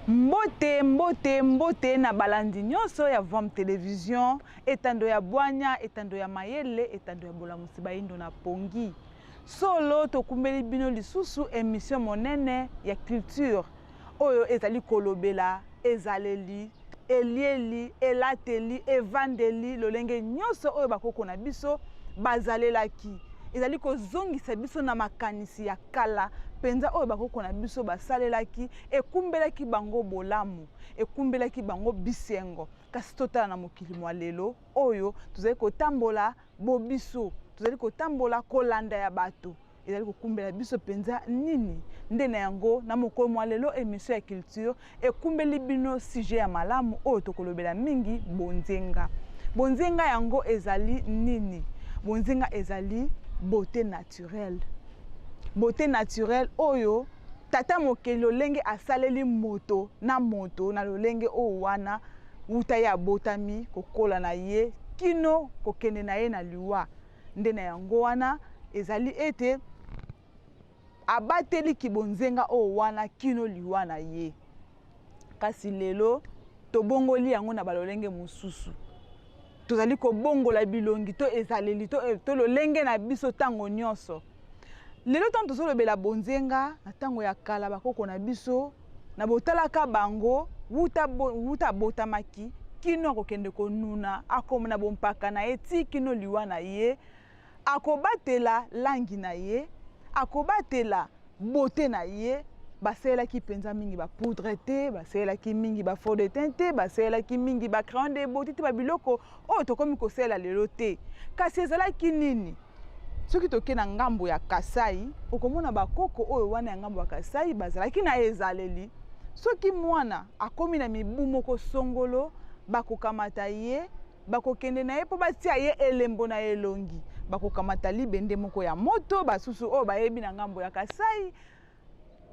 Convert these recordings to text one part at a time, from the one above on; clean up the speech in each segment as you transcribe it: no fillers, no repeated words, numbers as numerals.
Mbote, mbote, mbote na balandi nyonso ya Vam Television, etando ya bwanya, etando ya mayele, etando ya bolamusi bayindo na pongi. Solo tokumbeli bino lisusu emission monene ya culture oyo ezali kolobela ezaleli, elieli, elateli, evandeli, lolenge nyonso oyo bakoko na biso bazalelaki. Ezali kozongisa biso na makanisi ya kala mpenza oyo bakoko na biso basalelaki, ekumbelaki bango bolamu, ekumbelaki bango bisengo. Kasi totala na mokili mwa lelo oyo tozali kotambola bobiso, tozali kotambola kolanda ya bato. Ezali kokumbela biso mpenza nini? Nde na yango, na mokolo mwa lelo, emission ya culture ekumbeli bino sujet ya malamu oyo tokolobela mingi, bonzenga. Bonzenga yango ezali nini? Bonzenga ezali beauté naturelle. Beauté naturelle oyo Tata Mokeli lolenge asaleli moto na moto na lolenge oyo wana wuta ye abotami, kokola na ye kino kokende na ye na liwa. Nde na yango wana ezali ete abateli kibonzenga oyo wana kino liwa na ye. Kasi lelo tobongoli yango na balolenge mosusu. Tozali kobongola bilongi to ezaleli to, eh, to lolenge na biso ntango nyonso. Lelo ntango tozolobela bonzenga, na ntango ya kala bakoko na biso na botalaka bango wuta, wuta abotamaki kino akokende konuna, akoma na bompaka na ye ti kino liwa na ye, akobatela langi na ye, akobatela beauté na ye. Basalelaki mpenza mingi ba poudre te, basalelaki mingi ba fond de teint te, basalelaki mingi ba crayon de beauté te, ba biloko oyo tokomi kosalela lelo te. Kasi ezalaki nini? Soki toke na ngambo ya Kasai, okomona bakoko oyo wana ya ngambo ya Kasai bazalaki na ezaleli. Soki mwana akomi na mibu moko songolo, bakokamata ye, bakokende na ye mpo batia ye elembo na elongi. Bakokamata libende moko ya moto, basusu oyo bayebi na ngambo ya Kasai,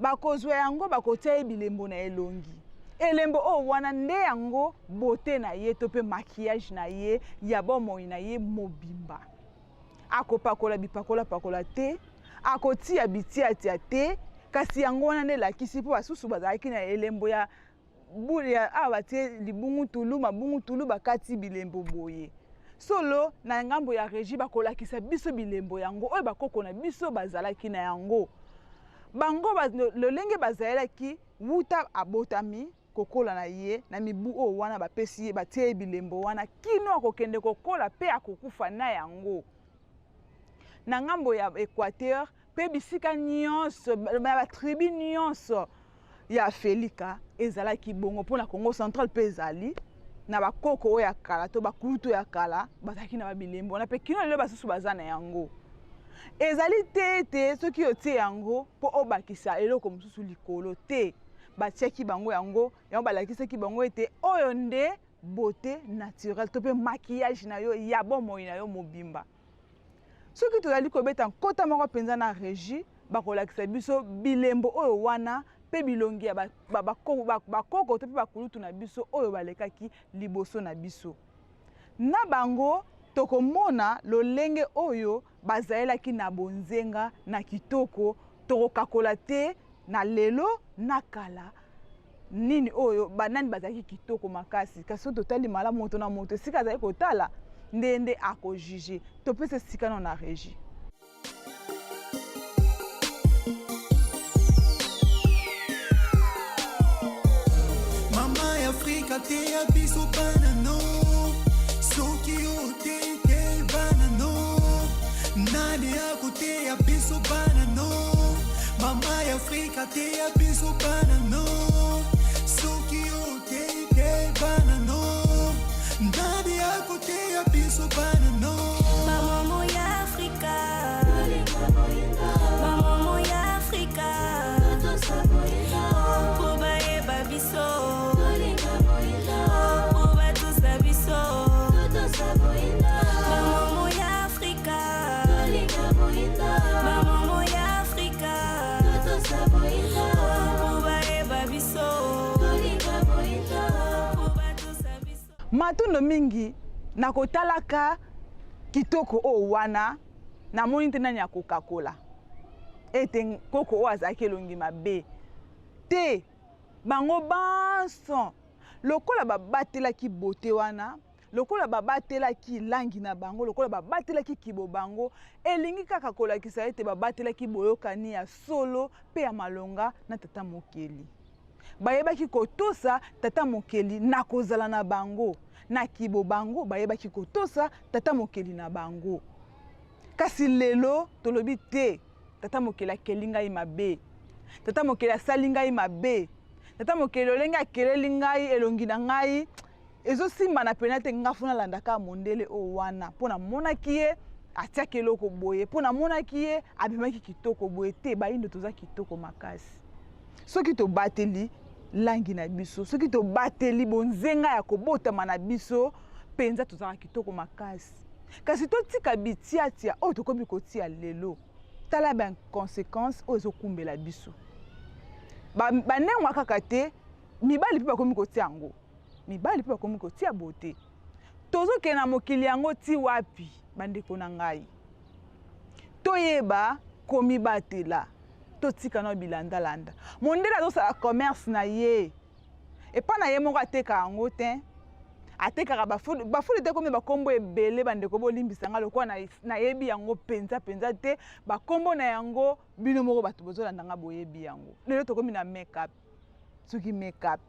bakozwa yango, bakotia ye bilembo na elongi. Elembo oyo wana nde yango beauté na ye to mpe maquillage na ye ya bomoi na ye mobimba. Akopakola bipakola-pakola te, akotia bitiatia te, kasi yango wana nde elakisi mpo basusu bazalaki na elembo ya bule ya awa batie libungutulu, mabungutulu, bakati bilembo boye. Solo na ngambo ya regie bakolakisa biso bilembo yango oyo bakoko na biso bazalaki na yango. Bango ba, lolenge bazalaki wuta abotami kokola na ye na mibu oyo wana bapesi ye, batie ye bilembo wana kino akokende kokola pe akokufa na yango. Na ngambo ya Equateur pe bisika nyonso na ba tribu nyonso ya Afelika ezalaki bongo, mpo na Congo central mpe ezali na bakoko oyo ya kala to bakulutu ya kala bazalaki na babilembo wana, mpe kino lelo basusu baza na yango. Ezali te ete soki otie yango mpo obakisa eloko mosusu likolo te, batiaki bango yango, yango balakisaki bango ete oyo nde beauté naturelle to mpe maquillage na yo ya bomoi na yo mobimba. Soki tozali kobeta nkota moko mpenza na regie, bakolakisa biso bilembo oyo wana mpe bilongi ya bakoko to mpe bakulutu na biso oyo balekaki liboso na biso. Na bango tokomona lolenge oyo bazalelaki na bonzenga na kitoko, tokokakola te na lelo na kala nini oyo banani bazalaki kitoko makasi. Kasi soki totali malamu moto na moto esika azali kotala nde nde akojuge. Topesa esika nano na regie. Mama ya Afrika teya biso bana no, soki yo te te bana no, nani akoteya biso bana no? Mama ya Afrika teya biso bana no, soki yo te te bana no, nani akoteya biso bana no? Maman ya Afrika, maman ya Afrika, po bayeba biso, po batosa biso. Maman ya Afrika, maman ya Afrika, po bayeba biso, po batosa biso. Matondo mingi na kotalaka kitoko oyo wana, namoni te nani akokakola ete nkoko oyo azalaki elongi mabe te. Bango banso lokola babatelaki bote wana, lokola babatelaki langi na bango, lokola babatelaki kibo bango, elingi kaka kolakisa ete babatelaki boyokani ya solo mpe ya malonga na Tata Mokeli. Bayebaki kotosa Tata Mokeli na kozala na bango na kibo bango, bayebaki kotosa Tata Mokeli na bango. Kasi lelo tolobi te, Tata Mokeli akeli ngai mabe, Tata Mokeli asali ngai mabe, Tata Mokeli lolenge akeleli ngai elongi na ngai ezosimbana pena te, nga fo nalanda kaka mondele oyo wana mpo namonaki ye atiaki eloko boye, mpo namonaki ye abimaki kitoko boye. Te, bayindo toza kitoko makasi soki tobateli langi na biso, soki tobateli bonzenga ya kobotama na biso mpenza, tozalaka kitoko makasi. Kasi totika bitiatia oyo tokomi kotia lelo. Tala ba inconséquence oyo ezokumbela biso. Banengwa kaka te, mibali mpe bakomi kotia yango, mibali mpe bakomi kotia bote. Tozokende na mokili yango ti wapi, bandeko na ngai? Toyeba komibatela, totika na bilandalanda. Mondele azosala commerce na ye epa na ye moko, ateka yango te, atekaka bafulu te. Komi bakombo ebele, bandeko, bolimbisa nga, lokola nayebi yango mpenza mpenza te bakombo na yango. Bino moko bato bozolanda nga boyebi yango. Lelo tokomi na make-up, soki make-up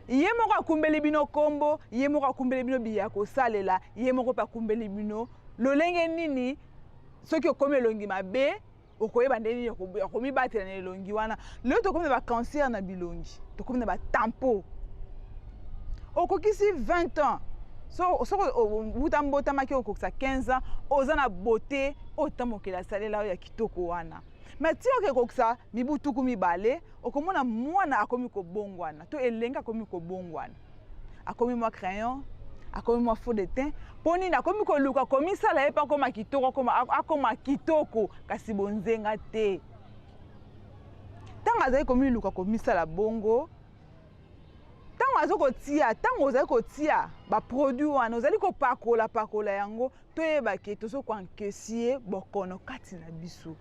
ye moko akumbeli bino kombo, ye moko akumbeli bino biya kosalela, ye moko mpe akumbeli bino lolenge nini. Soki okomi elongi mabe, okoyeba nde nini okomibatela na elongi wana. Lelo tokomi na bacancer na bilongi, tokomi na batampo. Okokisi 20 ans, soki wuta mbotamaki okokisa 15 ans, oza na beauté oyo ta mokili asalela oyo ya kitoko wana. Mais ti oke kokisa mibu 20, okomona mwana akomi kobongwana to elenge akomi kobongwana, akomi mwa crayon, akomi mwa fond de teint. Mpo nini? Akomi koluka komisala ye mpe akoma kitoko, akoma kitoko, kasi bonzenga te. Ntango azali komiluka komisala bongo, ntango aza kotia, ntango ozali kotia baproduit wana, ozali kopakola pakola yango, toyeba ke tozo koencaisser bokono kati na biso,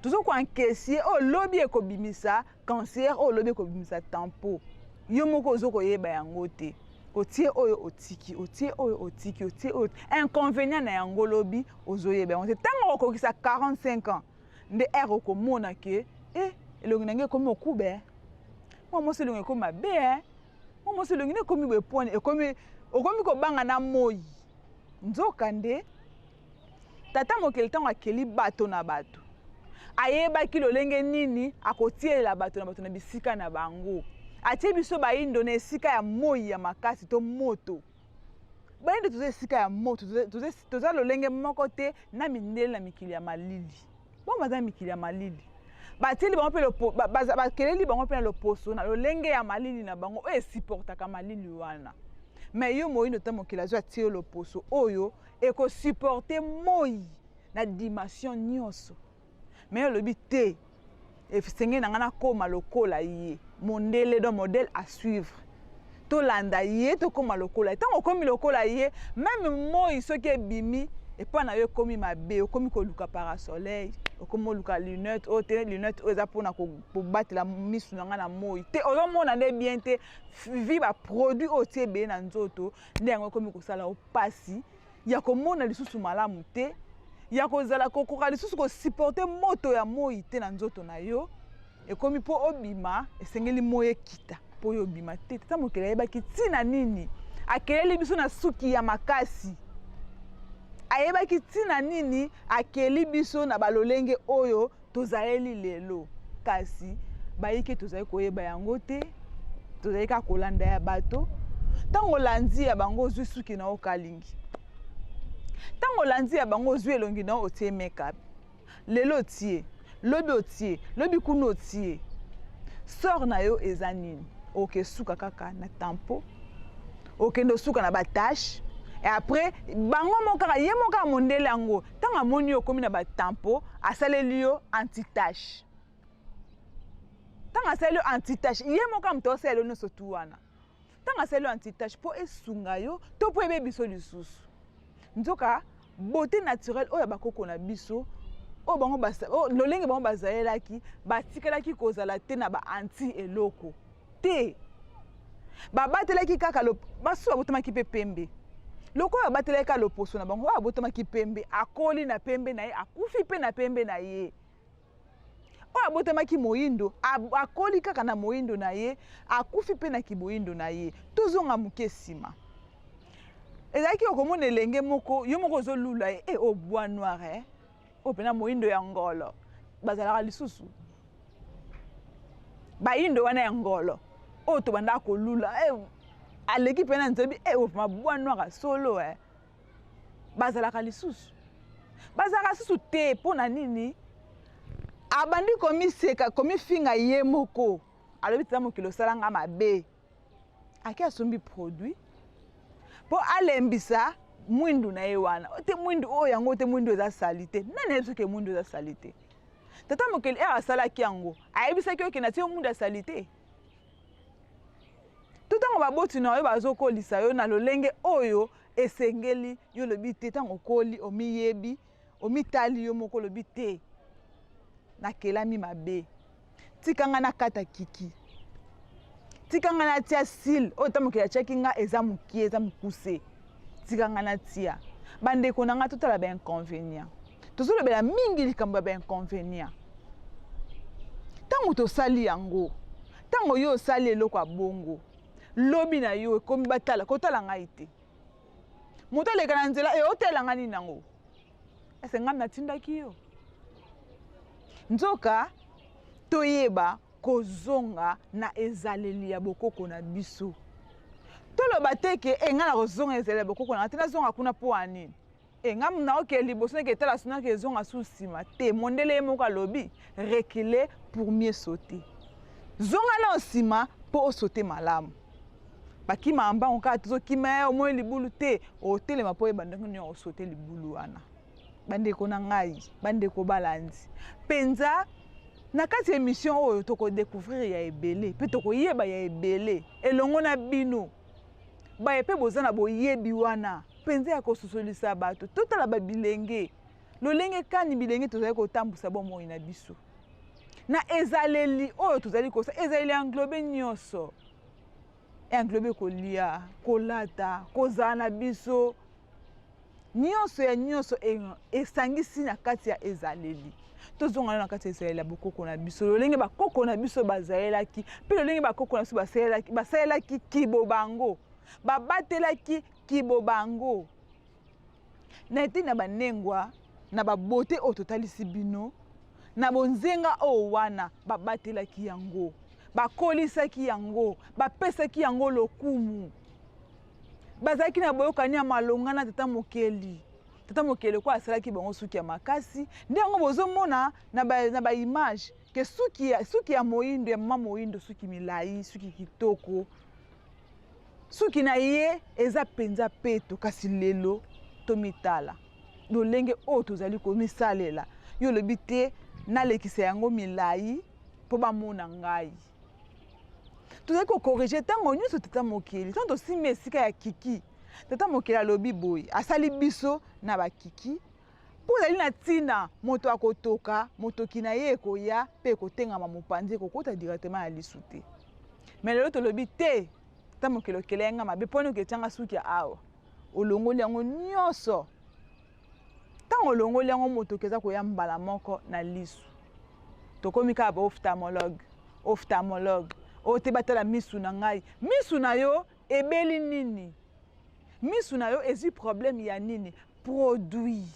tozo koencaisser oyo lobi ekobimisa cancer, oyo lobi ekobimisa tampo. Yo moko ozo koyeba yango te. Otie oyo, otiki, otie oyo, otiki, otie oyo, inconvénient na yango lobi ozoyeba yango te. Ntango okokisa 45 ans nde ere okomona ke e elongi na ngai ekomi okube, mwa mwasi elongi ekomi mabe, mwa mwasi elongi nde ekomi boye pwani, ekomi okomi kobanga na moi. Nzoka nde Tata Mokeli, ntango akeli bato na bato, ayebaki lolenge nini akotielela bato na bato na bisika na bango. Atie biso bayindo na esika ya moi ya makasi to moto. Bayindo toza esika ya moto, toza lolenge moko te na mindele na mikili ya malili. Bango baza na mikili ya malili, batieli bango mpe, bakeleli bango mpe na loposo na lolenge ya malili na bango oyo esupportaka malili wana. Mais yo moyindo, ta mokili azwi, atie yo loposo oyo ekosupporte moi na dimension nyonso. Mais olobi te, esengeli na ngai nakóma lokola ye mondele, donc modèle à suivre, tolanda ye, tokóma lokola ye. Ntango okómi lokola ye, même moi soki ebimi epai na yo ekómi mabe, okomi koluka parasoleil, okomi oluka lunette oyo te, lunette oyo eza mpona kobatela misu na ngai na moi te, ozomona nde bien te. Vi baproduit oyo tie ebele na nzoto nde yango ekomi kosala yo mpasi ya komona lisusu malamu te, ya kozala kokoka lisusu kosupporte moto ya moi te na nzoto na yo. Ekomi mpo obima, esengeli moi ekita mpo oyo obima te. Tata Mokeli ayebaki ntina nini akeleli biso na suki ya makasi, ayebaki ntina nini akeli biso na balolenge oyo tozaleli lelo. Kasi bayike tozali koyeba yango te, tozali kaka kolanda ya bato. Ntango olandi ya bango, ozwi suki na yo okalingi. Ntango olandi ya bango, ozwi elongi na yo, otie makeup lelo, otie lobi, otie lobi kuna, otie sort na yo eza nini? Okesuka kaka na tampo, okende osuka na batache. Et après bango moko kaka, ye moko kaka mondele yango, ntango amoni yo okomi na batampo, asaleli yo antitache. Ntango asaleli yo antitache, ye moko kaka moto asalela yo nyonso tu wana. Ntango asaleli yo antitache mpo esunga yo to mpo ebe biso lisusu, nzoka beauté naturelle oyo ya bakoko na biso. Oyo bango basa, oyo lolenge bango bazalelaki, batikalaki kozala te na ba anti eloko te. Babatelaki kaka lo, basusu babotamaki mpe pembe. Lokola babatelaki kaka loposo na bango, oyo abotamaki pembe akoli na pembe na ye, akufi mpe na pembe na ye. Oyo abotamaki moyindo akoli kaka na moyindo na ye, akufi mpe na kiboyindo na ye. Tozonga moke nsima. Ezalaki okomona elenge moko, yo moko ozolula ye, eh, oyo bois noir, eh? Oyo mpena moyindo ya ngolo. Bazalaka lisusu bayindo wana ya ngolo oyo tobandaka kolula, eh, aleki mpena nzebi, eh, oyo vraiment bois noir ya solo, eh. Bazalaka lisusu, bazalaka lisusu te. Mpo na nini? Abandi komiseka, komifinga ye moko, alobi tata mokili osala nga mabe. Ake asombi produit mpo alembisa mwindu na ye wana. Te mwindu oyo yango te, mwindu eza salite. Nani ayebi soki mwindu eza salite? Tata mokili ere asalaki yango, ayebisaki yo ke natie yo mwindu ya salite. To ntango baboti na yo bazokolisa yo na lolenge oyo esengeli, yo olobi te. Ntango okoli, omiyebi, omitali yo moko, olobi te, nakelami mabe, tika nga nakata kiki, tika nga natia sile oyo ntango mokili atiaki nga eza mokie, eza mokuse, tika nga natia. Bandeko na nga, totala ba inconvénient. Tozolobela mingi likambo ya ba inconvénient. Ntango tosali yango, ntango yo osali eloko ya bongo, lobi na yo ekomi batala, kotala ngai te. Moto aleka na nzela, e otela ngai nini yango? Ese ngai natindaki yo? Nzoka toyeba kozonga na ezaleli ya bokoko na biso. Toloba te ke, e, ngai nakozonga ezaleli ya bokoko na ngai te, nazonga kuna mpo ya nini? E, ngai naokende liboso nake etala so nake ezonga su nsima te. Mondele ye moko alobi reculer pour mieux sauter. Zonga na nsima mpo osote malamu. Bakimaka mbango kaka tozokima ye, omoni libulu te, otelema mpo oyeba ndenge nini osote libulu wana. Bandeko na ngai, bandeko balandi mpenza na kati ya émission oyo, tokodécouvrir ya ebele mpe tokoyeba ya ebele elongo na bino baye mpe boza na boyebi wana mpenza ya kososolisa bato. Totala babilenge lolenge kani bilenge tozali kotambusa bomoi na biso na ezaleli oyo tozali kosa. Ezaleli englobe nyonso, englobe kolia, kolata, kozala na biso nyonso ya nyonso esangisi na kati ya ezaleli. Tozonga na kati ya ezaleli ya bokoko na biso, lolenge bakoko na biso bazalelaki mpe lolenge bakoko na biso basalelaki kibo bango, babatelaki kibo bango na ete na banengwa na babote oyo totalisi bino na bonzenga oyo wana, babatelaki yango, bakolisaki yango, bapesaki yango lokumu. Bazalaki na boyokani ya malonga na tata mokeli. Tata mokeli kwa asalaki bango suki ya makasi, nde yango bozomona na ba image ke suki ya moyindo ya mama moyindo, suki milai, suki kitoko, suki na ye eza mpenza peto. Kasi lelo tomitala lolenge oyo tozali komisalela. Yo olobi te, nalekisa yango milai mpo bamona ngai. Tozali kokorige ntango nyonso tata mokeli. Ntango tosimbi esika ya kiki, tata mokeli alobi boye, asali biso na bakiki mpo ezali na ntina. Moto akotoka motoki na ye ekoya mpe ekotengama mopanzi, ekokota directement ya lisu te. Me lelo tolobi te, tata mokeli okela ye nga mabe, mponi oketianga suki ya awa, olongoli yango nyonso. Ntango olongoli yango, motoki eza koya mbala moko na lisu. Tokomi kaka ba ophtalmologue, ophtalmologue oyo te, batala misu na ngai. Misu na yo ebeli nini? Misu na yo ezwi problème ya nini? Produit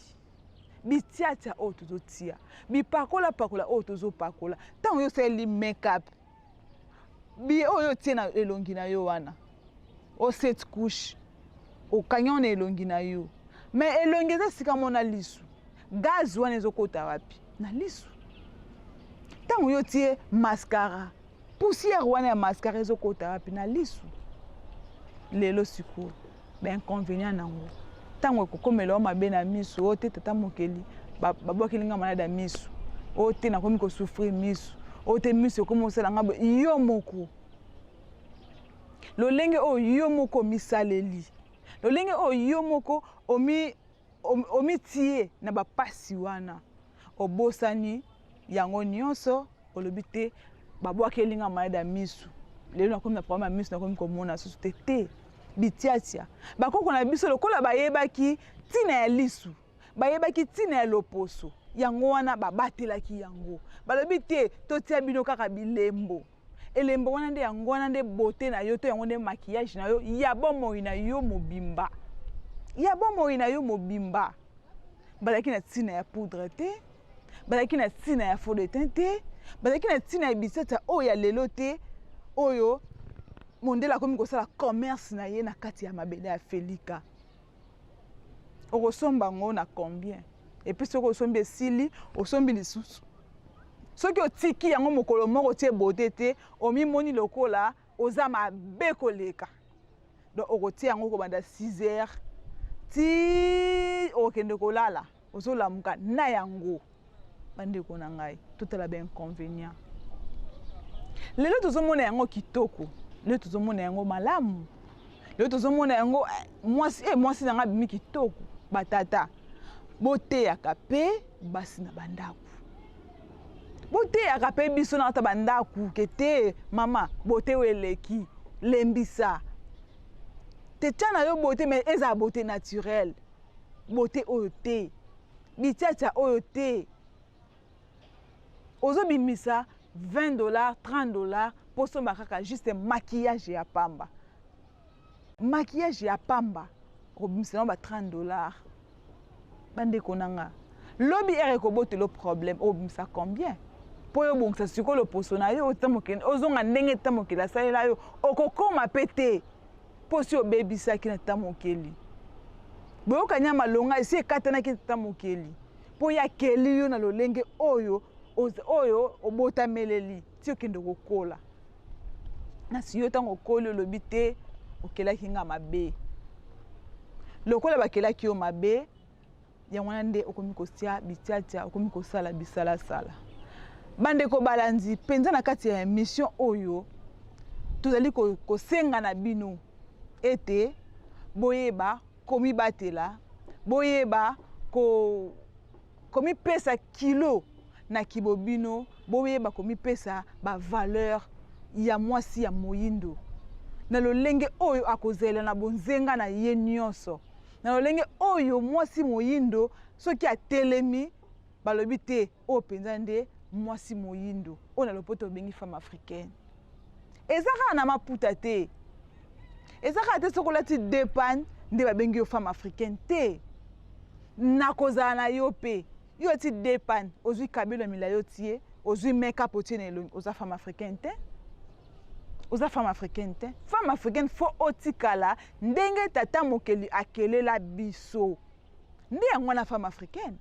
bitiatia oyo tozotia, bipakolapakola oyo tozopakola. Ntango yo osaleli make-up bi oyo otie na elongi na yo wana, o sept couche okangi yango na elongi na yo, mais elongi eza esika mona lisu, gaz wana ezokota wapi? Na lisu. Ntango yo tie mascara, poussière wana ya mascara ezokota wapi? Na lisu. Lelo sikoyo bainconvénient nango, ntango ekokomela yo mabe na misu oyo te, tata mokeli babwakeli nga malade ya misu oyo te, nakomi kosouffrir misu oyo te, misu ekomi kosala nga boye. Yo moko lolenge oyo yo moko omisaleli, lolenge oyo yo moko omitie na bapasi wana. Obosani yango nyonso, olobi te babwakeli nga maladi ya misu, lelo nakomi na problème ya misu, nakomi komona susu te. Te, bitiatia. Bakoko na biso lokola bayebaki ntina ya lisu, bayebaki ntina ya loposo, yango wana babatelaki yango. Balobi te totia bino kaka bilembo. Elembo wana nde yango wana nde beauté na yo, to yango nde maquillage na yo ya bomoi na yo mobimba, ya bomoi na yo mobimba. Bazalaki na ntina ya poudre te, bazalaki na ntina ya fond de teint te, bazalaki na ntina ya biseta oyo ya lelo te, oyo mondele akomi kosala commerce na ye na kati ya mabele ya Felika. Okosomba yango na combien? Et puis soki osombi esili, osombi lisusu. Soki otiki yango mokolo moko otie beauté te, omimoni lokola oza mabe koleka. Donc okotia yango kobanda 6 heures ti okende kolala, ozolamuka na yango. Bandeko na ngai, totala ba inconvénient. Lelo tozomona yango kitoko, lelo tozomona yango malamu, lelo tozomona yango mwasi, mwasi na ngai abimi kitoko. Batata, boteyaka pe basi na bandako, boteyaka pe biso na kata bandako ke te mama bote oyo eleki, lembisa te, tia na yo beauté, mais ezala beauté naturelle, beauté oyo te, bitiatia oyo te. Ozobimisa 20 $, 30 $ mpo osomba kaka juste maquillage ya pamba. Maquillage ya pamba okobimisa yango ba 30 $. Bandeko na nga, lobi ere ekobotela problème, okobimisa combien mpo oyo obongisa sikoyo loposo na yo? Ozonga ndenge ta mokili asalela yo, okokoma mpe te, mpo si obebisaki na ta mokeli. Boyokani ya malonga esi ekatanaki na ta mokeli, mpo ye akeli yo na lolenge oyo oyo obotameleli ti okende kokola. Nasi yo ntango okoli, olobi te okelaki nga mabe. Lokola bakelaki yo mabe, yango wana nde okomi kotia bitiatia, okomi kosala bisalasala. Bandeko balandi, mpenza na kati ya émission oyo, tozali kosenga na bino ete boyeba komibatela, boyeba komipesa kilo na kibobino, boyeba komipesa bavaleur ya mwasi ya moyindo na lolenge oyo akozela na bonzenga na ye nyonso, na lolenge oyo mwasi moyindo soki atelemi, balobi te oyo mpenza nde mwasi moyindo, oyo na lopoto obengi femme africaine. Eza kaka na maputa te, eza kaka te soki olati deux pagnes nde babengi yo femme africaine te. Nakozala na yo mpe yo oti deux pagnes, ozwi kabelo ya milai otie, ozwi make-up otie na elongi, oza femme africaine te, oza femme africaine te. Femme africaine faut otikala ndenge tata mokeli akelela biso, nde yango wana femme africaine.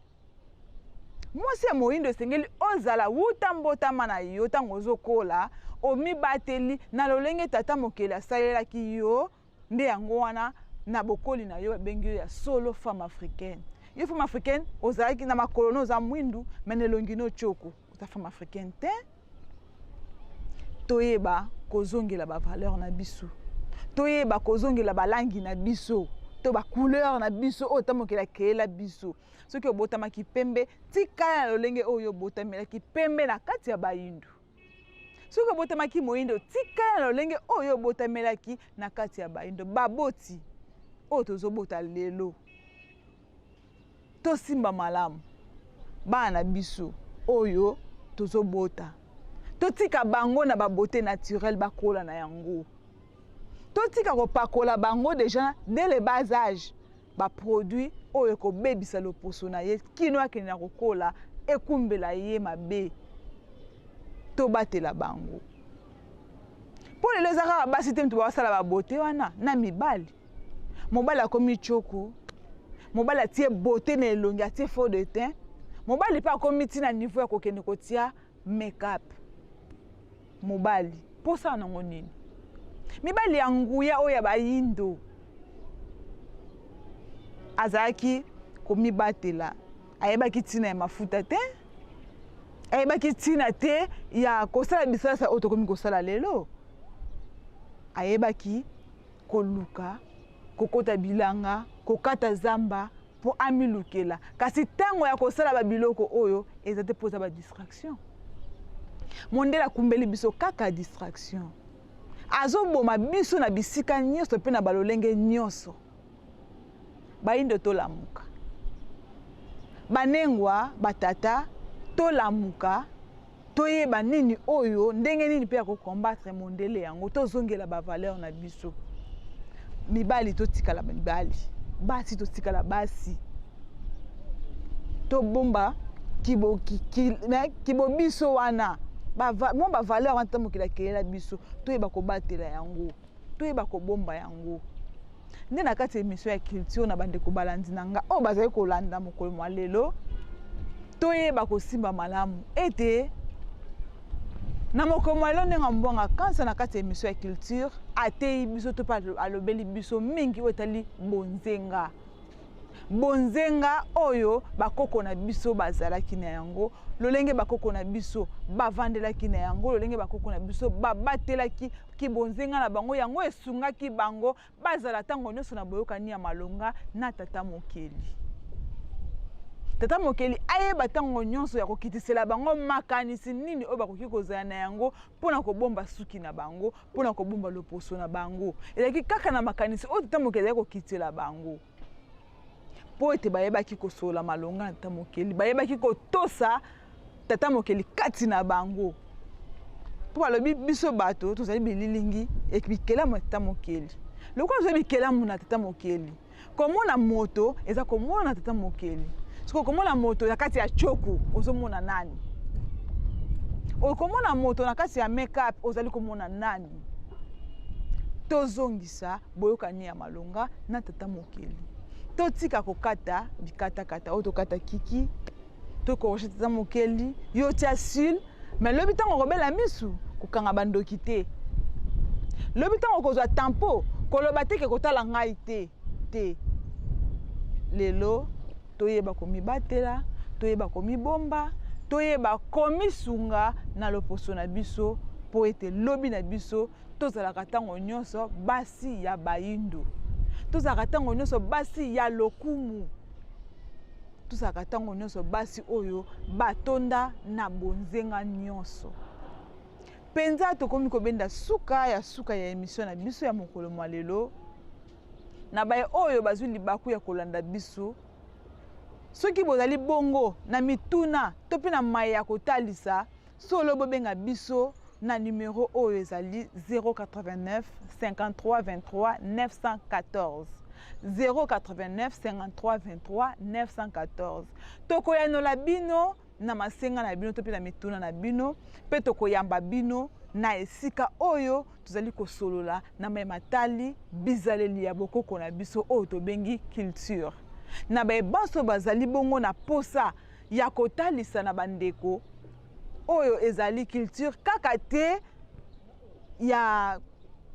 Mwasi ya moyindo esengeli ozala wuta mbotama na yo, ntango ozokola, omibateli na lolenge tata mokeli asalelaki yo, nde yango wana na bokoli na yo babengi yo ya solo femme africaine. Yo femme africaine ozalaki na makolo no oza mwindu, me na elongi no tioko, oza femme africaine te. Toyeba kozongela bavaleur na biso, toyeba kozongela balangi na biso to bacouleur na biso oyo ta mokili akeyela biso. Soki obotamaki pembe, tikala na lolenge oyo obotamelaki pembe na kati ya bayindu. Soki obotamaki moyindo, tikala na lolenge oyo obotamelaki na kati ya bayindo. Baboti oyo tozobota lelo, tosimba malamu bana na biso oyo tozobota, totika bango na babeauté naturelle bakola na yango. Totika kopakola bango déjà dès le bas âge baproduit oyo ekobebisa loposo na ye kino akende na kokola, ekumbela ye mabe. Tobatela bango, mpo lelo eza kaka basi te moto basala babeauté wana, na mibali. Mobali akomi tioko, mobali atie beauté na elongi, atie fond de teint, mobali mpe akomi ntina niveau ya kokende kotia make-up. Mobali mposala nango nini? Mibali ya nguya oyo ya bayindo azalaki komibatela, ayebaki ntina ya mafuta te, ayebaki ntina te ya kosala bisalasa oyo tokomi kosala lelo. Ayebaki koluka, kokota bilanga, kokata zamba. mpo amilukela, kasi ntango ya kosala babiloko oyo eza te mpo eza badistraction. Mondele akumbeli biso kaka distraction, azoboma biso na bisika nyonso mpe na balolenge nyonso. Bayindo tolamuka, banengwa batata tolamuka, toyeba nini oyo ndenge nini mpe ya kocombattre mondele yango, tozongela bavaleur na biso. Mibali totikala mibali, basi totikala basi, tobomba kibobiso wana, mwa bavaleur wana tata mokili akelela biso, toyeba kobatela yango, toyeba kobomba yango. Nde na kati ya émission ya culture na bandeko balandi na nga oyo bazali kolanda mokolo mwa lelo, toyeba kosimba malamu ete na mokolo mwa lelo ndenge Mbwanga Kansa na kati ya émission ya culture ateyi biso to mpe alobeli biso mingi oyo etali bonzenga. Bonzenga oyo bakoko na biso bazalaki na yango, lolenge bakoko na biso bavandelaki na yango, lolenge bakoko na biso babatelaki kibonzenga na bango, yango esungaki bango bazala ntango nyonso na boyokani ya malonga na tata mokeli. Tata mokeli ayeba ntango nyonso ya kokitisela bango makanisi nini oyo bakoki kozala na yango mpona kobomba suki na bango, mpona kobomba loposo na bango. Ezalaki kaka na makanisi oyo tata mokeli azalaki kokitela bango, mpo ete bayebaki kosolola malonga na tata mokeli, bayebaki kotosa tata mokeli kati na bango, mpo balobi biso bato tozali bililingi bikelamu ya tata mokeli. Lokola tozali bikelamu na tata mokeli, komona moto eza komona na tata mokeli. Soki okomona moto na kati ya choko, ozomona nani? Okomona moto na kati ya make-up, ozali komona nani? Tozongisa boyokani ya malonga na tata mokeli, totika kokata bikatakata oyo tokata kiki, tokoroshe tata mokeli. Yo tia sul me lobi ntango okobela misu, kokanga bandoki te. Lobi ntango okozwa tampo, koloba te ke kotala ngai te te. Lelo toyeba komibatela, toyeba komibomba, toyeba komisunga na loposo na biso, mpo ete lobi na biso tozalaka ntango nyonso basi ya bayindo, tozalaka ntango nyonso basi ya lokumu, tozalaka ntango nyonso basi oyo batonda na bonzenga nyonso mpenza. Tokomi kobenda suka ya suka ya émission na biso ya mokolo mwa lelo. Na baye oyo bazwi libaku ya kolanda biso, soki bozali bongo na mituna to mpe na maye ya kotalisa solo, bobenga biso na numero oyo ezali 089 53 23 914, 089 53 23 914. Tokoyanola bino na masenga na bino to mpe na mituna na bino, mpe tokoyamba bino na esika oyo tozali kosolola na maye matali bizaleli ya bokoko na biso oyo tobengi culture. Na baye banso bazali bongo na posa ya kotalisa na bandeko oyo ezali culture, kaka te ya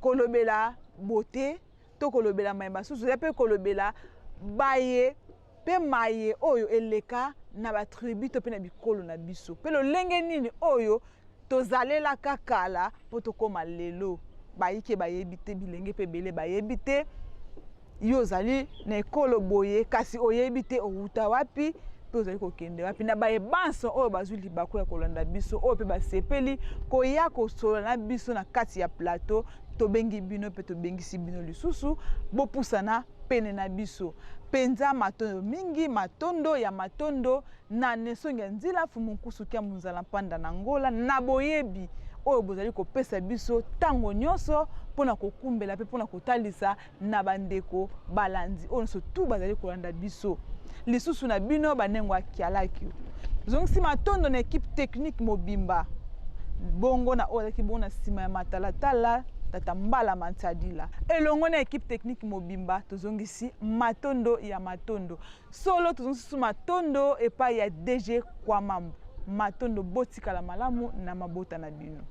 kolobela beauté to kolobela maye masusu, eza mpe kolobela baye mpe maye oyo eleka na batribu to mpe na bikolo na biso, mpe lolenge nini oyo tozalelaka kala mpo tokóma lelo. Bayike bayebi te, bilenge mpe ebele bayebi te. Yo ozali na ekolo boye, kasi oyebi te owuta wapi mpe ozali kokende wapi. Na baye banso oyo bazwi libaku ya kolanda biso, oyo mpe basepeli koya kosolola na biso na kati ya plateau, tobengi bino mpe tobengisi bino lisusu, bopusana pene na biso mpenza. Matondo mingi, matondo ya matondo na nesongi ya nzila fumu nkusu kia munzala mpanda na Ngola, na boyebi oyo bozali kopesa biso ntango nyonso mpona kokumbela mpe mpona kotalisa na bandeko balandi oyo nyonso tu bazali kolanda biso. Lisusu na bino banengo ya kialaki, zongisi matondo na équipe technique mobimba, bongo na oyo azalaki bongo na nsima ya matalatala, tata Mbala Mantiadila, elongo na équipe technique mobimba. Tozongisi matondo ya matondo solo, tozongisi susu matondo epai ya DG Kwamambu. Matondo, botikala malamu na mabota na bino.